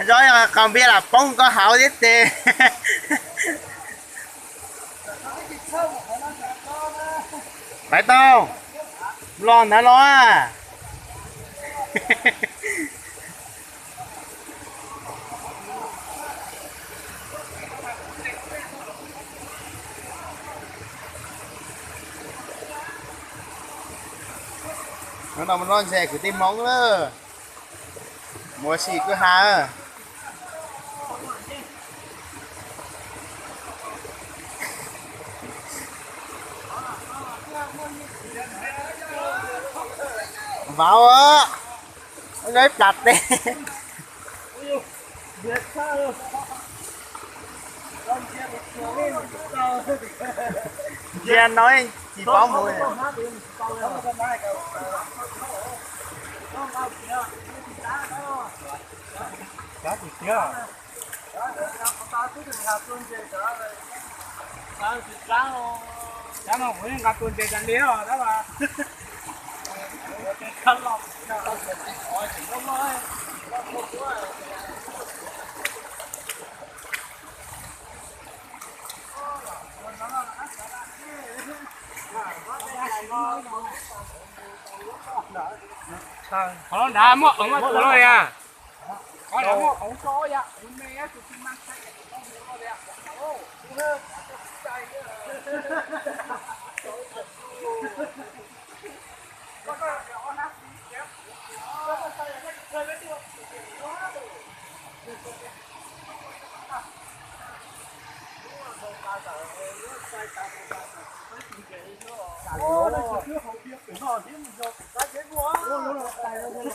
Zov yog qos npias lam poob koj hauv thiab tes. Pais tau, los ntawd los. Hnub no mus noj ntses kwv tij Hmoob lawm. Mus ua si kwj ha. Vauv, ib plas teb. Ntsia no tsis paub mus. Qhov no nrad muaj ov muaj tus lawm a. Qhov no muaj ov tso ya, ov me tus tsis mag.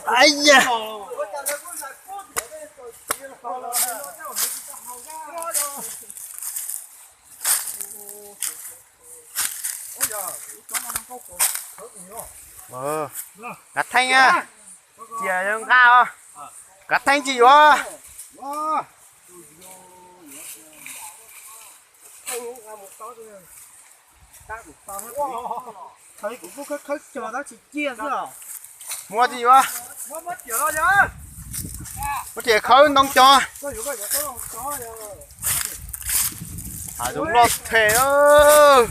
Ai ya. Kav theej a, cia nqa os. Kav theej tsis yuav. Muaj tsis yuav. Muab riam khawb ntoo cog. Hav zoov loj them.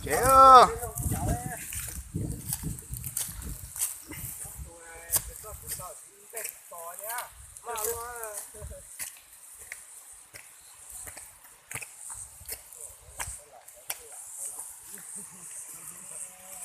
Tsev.